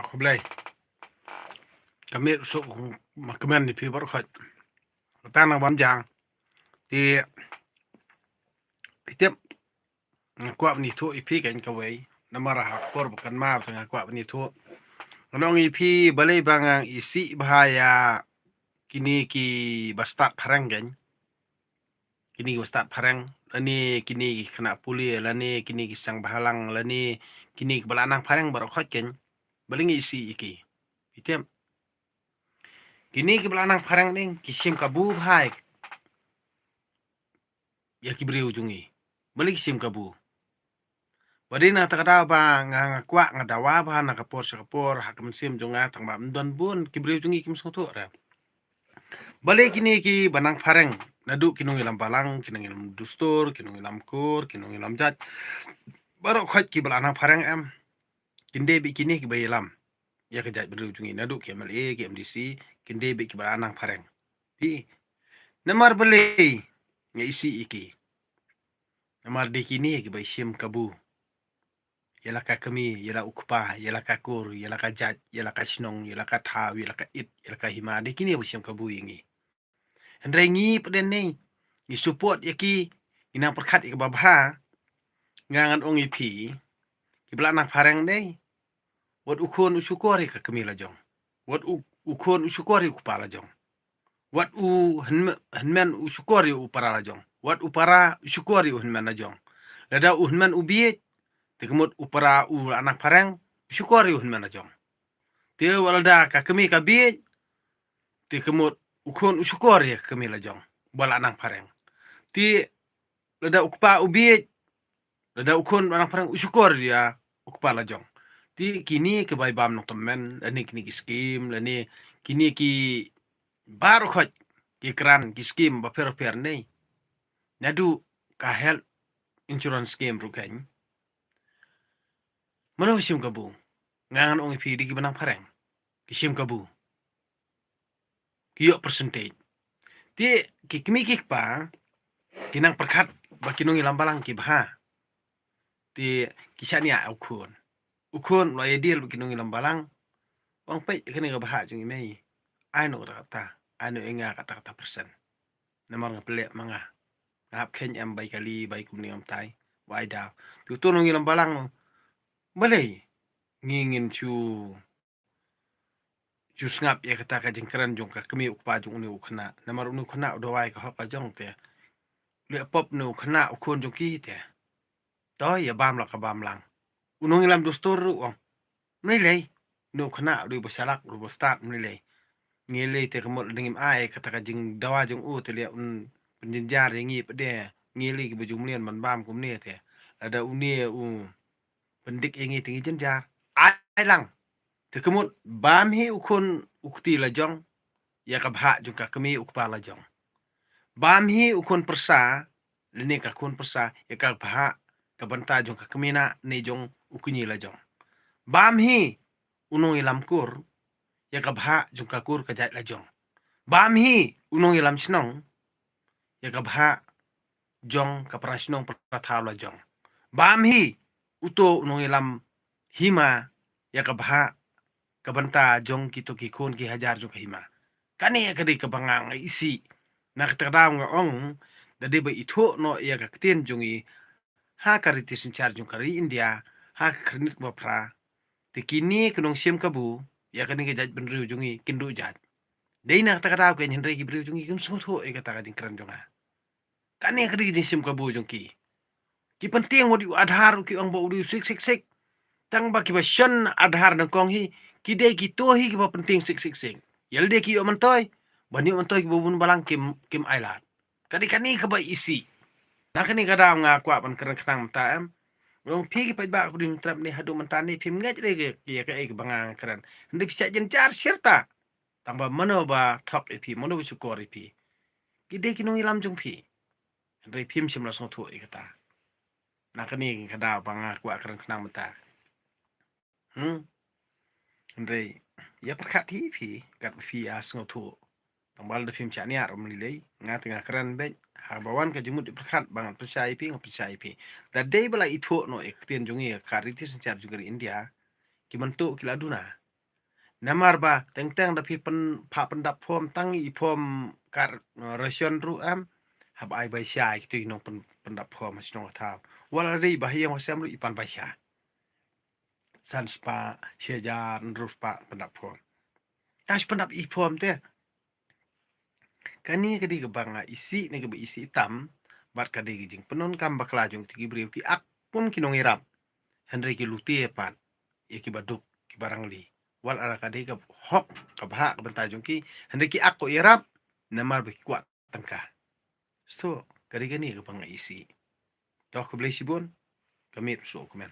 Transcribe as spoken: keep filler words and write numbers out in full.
Khublei. Ka miet u suk ma kmen ïa phi baroh khoit. Kata nang bam jang. Te phi tip, nga kwah ban ïathuh ïa phi keiñ kawei. Namar ha ka por ba kan ma te nga kwah ban ïathuh. Ngan ong ïa phi balei ba nga isih bha ïa kine kiba stad phareng keiñ. Kine kiba stad phareng, lane kine ki khynnah pule, lane kine ki seng bhalang, lane kine kiba la nang phareng baroh khoit keiñ. Balei nga isih ïa ki? Phi tip, kine kiba la nang phareng ne ki shim kabu bha ïa ki briew jong ngi. Balei ki shim kabu? Ba dei na kata ka daw ba nga, nga kwah, nga dawa bha na ka por sha ka por ha ka mynsiem jong nga, tang ba ym don bun ki briew jong ngi kim sngewthuh re. Balei kine kiba nang phareng, naduh ki nongïalam balang, ki nongïalam dustur, ki nongïalam kur, ki nongïalam jait, baroh khoit kiba la nang phareng em, kin dei beit kine kiba ïalam ïa ka jaitbynriew jong ngi, naduh ki MLA, ki MDC, kin dei beit kiba la nang phareng. Phi, namar balei nga isih ïa ki? Namar dei kine kiba shim kabu ïa la ka kmie, ïa la u kpa, ïa la ka kur, ïa la ka jait, ïa la ka shnong, ïa la ka thaw, ïa la ka it, ïa la ka hima, dei kine ba shim kabu ïa ngi. Hynrei ngi pat de ne ngi support ïa ki, ngi nang pyrkhat ïa kaba bha. Nga ngan ong ïa phi, kiba la nang phareng dei, wat u khun u shukor ïa ka kmie la jong. Wat u, u khun u shukor ïa u kpa la jong. Wat u hynme-, hynmen u shukor ïa u para la jong. Wat u para u shukor ïa u hynmen la jong. Lada u hynmen u bieit, te ka mut u para u la nang phareng u shukor ïa u hynmen la jong. Te wat lada ka kmie ka bieit, te ka mut u khun u shukor ïa ka kmie la jong ba la nang phareng. Te lada u kpa u bieit, lada u khun u la nang phareng u shukor ïa u kpa la jong. Te kine kiba bam nongtymmen, lane kine ki skim, lane kine ki baroh khoit ki grant, ki skim bapher bapher ne, naduh ka health insurance scheme ruh keiñ. Mano shim kabu? Nga ngan ong ïa phi, dei kiba nang phareng ki shim kabu. Ki ïoh percentage. Te ki kmie ki kpa ki nang pyrkhat ba ki nongïalam balang ki bha. Te ki shaniah u khun. U khun u la ïadie bad ki nongïalam balang. Ong peit kane ka bha jong i mei. Ai noh kata kata. Ai noh ïa nga kata kata percent. Namar nga pynleh ma nga. Nga hap kheiñ em bai kali, bai kumne, ngam tai. Bai daw. Te uto u nongïalam balang, balei ngi ngin shu, shu sngap ïa kata ka jingkren jong ka kmie u kpa jong une u khynnah? Namar une u khynnah u dawai ka hok ka jong te. Leh pop une u khynnah u khun jong ki te. To ïa bam la ka bam lang. U nongïalam dustur ruh u ong, mlei lei, une u khynnah u dei ba shalak, u dei ba stad, mlei lei. Ngi lei te ka mut lada ngim ai kata ka jingdawa jong u te leh un pynjynjar ïa ngi pat de. Ngi lei kiba ju mlien ban bam kumne te. Lada une u pyndik ïa ngi te ngi jynjar. Ai lang. Te ka mut bam hi u khun u kti la jong ïa ka bhah jong ka kmie u kpa la jong. Bam hi u khun pyrsa lane ka khun pyrsa ïa ka bhah ka bynta jong ka kmie na ne jong u kñi la jong. Bam hi u nongïalam kur ïa ka bhah jong ka kur ka jait la jong. Bam hi u nongïalam shnong ïa ka bhah jong ka para shnong para thaw la jong. Bam hi uto u nongïalam hima ïa ka bhah ka bynta jong kito ki khun ki hajar jong ka hima. Kane ka dei kaba nga nga isih. Na kata ka daw nga ong, da dei ba ithuh noh ïa ka ktien jong i ha ka riti synshar jong ka ri India ha ka khyrnit kaba phra. Te kine ki nongshim kabu ïa kane ka jaitbynriew jong i kin duh jait. Dei na kata ka daw keiñ hynrei ki briew jong i kim sngewthuh ïa kata ka jingkren jong nga. Kane ka dei ka jingshim kabu jong ki. Ki pyntieng wat ïa u Aadhaar, ki ong ba u dei u six six six. Tang ba kiba shon Aadhaar nyngkong hi ki dei kito hi kiba pyntieng six six six. Ïa lade ki ïoh myntoi, ban ïoh myntoi kiba bun balang kim, kim ailad. Ka dei kane kaba isih. Na kane ka daw nga kwah ban kren khnang mynta em. Long phi ki paidbah ka Bri Hynñiewtrep ne haduh mynta ne phim ngeit re ïa kaei kaba nga kren. Hynrei phi shah jynjar shirta. Tang ba mano ba thok ïa phi, mano ba shukor ïa phi? Ki dei ki nongïalam jong phi. Hynrei phim shym la sngewthuh ïa kata. Na kane ka daw ba nga kwah kren khnang mynta. Hmm. Hynrei ïa pyrkhat hi phi katba phi ïa sngewthuh. Tang ba lada phim shah ñiah ruh mlilei, nga te nga kren beit. Haba wan ka jingmut ïa pyrkhat ba ngan pynshai ïa phi, ngan pynshai ïa phi. Da dei ba la ithuh noh ïa ka ktien jong i ha ka riti synshar jong ka ri India, ki mynta ki la duna. Namar ba teng teng da phi pyn, phah pyndap form tang i form card, eh, ration ruh em. Hap ai bai sha ïa kitu i nong pyn, pyndap form ha shnong ha thaw. Wat la dei ba ha ïing ha sem ruh i pan bai sha. San spah, shi hajar, hynriew spah pyndap form. Tang shu pyndap i form te. Kane ka dei kaba nga isih ne kaba isih tam, bad ka dei ka jingpyndonkam bakla jong kito ki briew ki ak kum ki nongïarap. Hynrei ki lute pat ïa kiba duk, kiba rangli. Wat la ka dei ka hok, ka bhah, ka bynta jong ki, hynrei ki ak ko ïarap, namar ba ki kwah tyngka. Sto, ka dei kane kaba nga isih. To khublei shibun, ka miet shuh kumne.